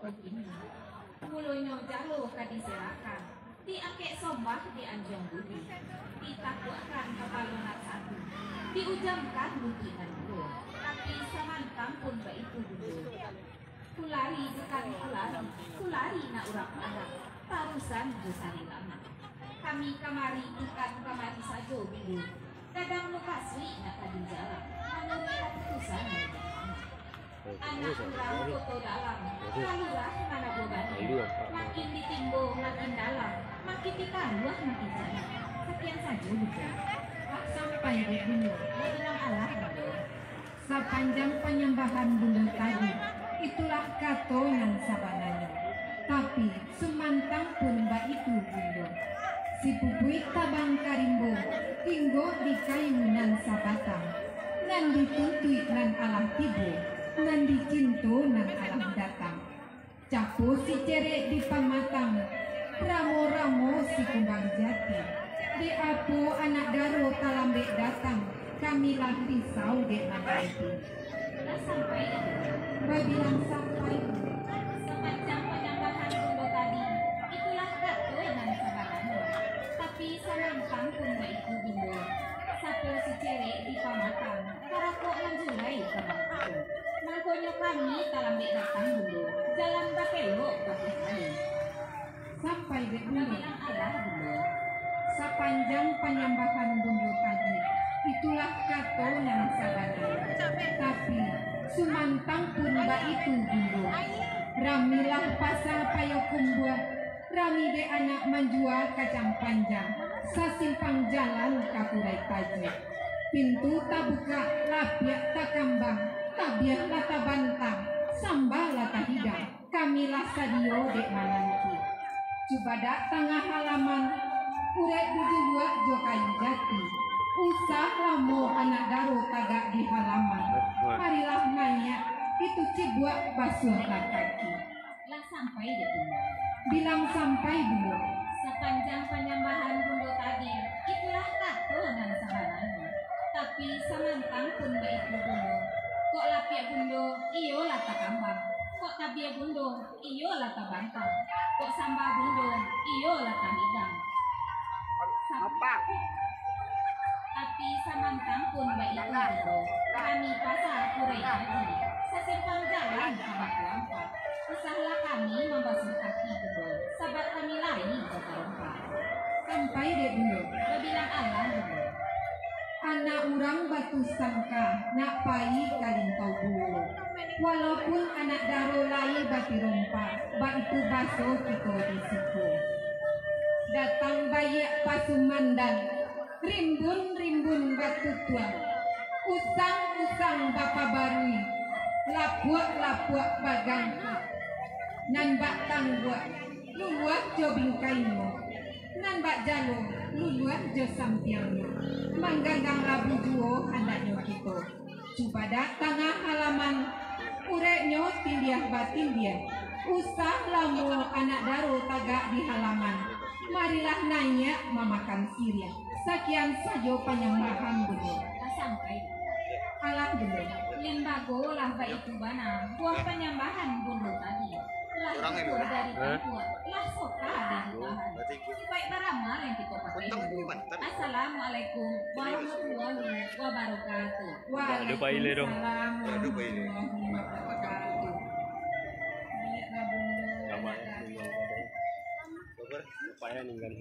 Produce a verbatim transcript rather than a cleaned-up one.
Mulonyo jalo ka diserakan, diangkek sombah di anjuang budi, ditakuakkan kapalo nan satu, diujamkan luntuik nan duo, tapi samantang pun baitu, Bundo. Kulari bukan kulari, kulari nak urang Padang, tarusan jo sari lama. Kami kamari bukan kamari sajo, Bundo. Gadang mukasuik nak ka di jalan, manuruik kaputusan nan utama. Anak urang Koto Dalam, kalurah Manado Bani. Makin ditimbo, makin dalam, makin ditaruah, makin jalan. Sakian sajo, Bundo. Lah sampai dek Bundo, babilang alah, Bundo. Sapanjang panyambahan Bundo tadi, itulah kato nan sabananyo. Tapi, sumantang pun baitu, Bundo. Sipupuik tabang ka rimbo, tinggo di kayu nan sabatang. Nan dituntuik nan alah tibo, nan dicinto nan alah datang. Capo si cerek di pamatang, ramo-ramo si kumbang jati. Dek apo anak daro talambek datang, kami lah risau dek mananti. Lah sampai, Bundo? Babilang sampai, Bundo. Sapanjang panyambahan Bundo tadi, itulah kato nan sabananyo. Tapi samantang pun baitu, Bundo. Sapo si cerek di pamatang, karakok manjulai ka mangko. Mangkonyo kami talambek datang, Bundo. Jalan bakelok ka Kuitali. Sampai dek Bundo. Babilang alah, Bundo. Sapanjang panyambahan Bundo tadi, itulah kato nan sabananyo. Tapi, sumantang pun baitu, Bundo. Ramilah pasa Payokumbuah, rami dek anak manjua kacang panjang, sasimpang jalan ka Kurai Taji. Pintu tabukak, lapiak takambang, tabiah lah tabantang, samba lah tahidang. Kami lah sadio dek mananti. Cubadak tangah halaman, urek dijuluak jo kayu jati. Usah lamo anak daro tagak di halaman. Marilah naiak, itu cibuak basuahlah kaki. Lah sampai dek Bundo? Bilang sampai, Bundo. Sapanjang panyambahan Bundo tadi, itulah kato nan sabananyo. Tapi samantang pun baitu, Bundo. Kok lapiak Bundo, iyo lah takambang. Kok tabiah Bundo, iyo lah tabantang. Kok samba Bundo, iyo lah tahidang. Sa- Tapi samantang pun baitu, Bundo. Kami pasa Kurai Taji, sasimpang jalan ka Batu Ampang. Usahlah kami mambasuah kaki, Bundo, sabab kami lai batarompa. Sampai dek, Bundo? Babilang alah, Bundo. Anak urang Batu Sangka, nak pai ka Lintau Buo. Walaupun anak daro lai batirompa, baitu baso kito di siko. Datang baiak pasumandan, rimbun-rimbun batutua, usang-usang bapabarui, lapuak-lapuak baganti. Nan bak tangguak, luluah jo bingkainyo, nan bak jalo, luluah jo sampiangnyo, manggagang labu juo handaknyo kito. Cubadak tangah halaman, ureknyo timbiah batimbiah, usah lamo anak daro tagak di halaman, marilah naiak mamakan siriah. Sakian sajo panyambahan Bundo. Lah sampai? Alah, Bundo. Limbago lah baitu bana buah panyambahan Bundo tadi. Lah tibo dari tampuak, lah soka dari tahan. Sipaik baramal yang kito pakai, Bundo. Assalamualaikum warahmatullahi wabarakatuh. Waalaikumsalam warahmatullahi wabarakatuh. Baiaklah, Bundo. Lupa ya, ninggal.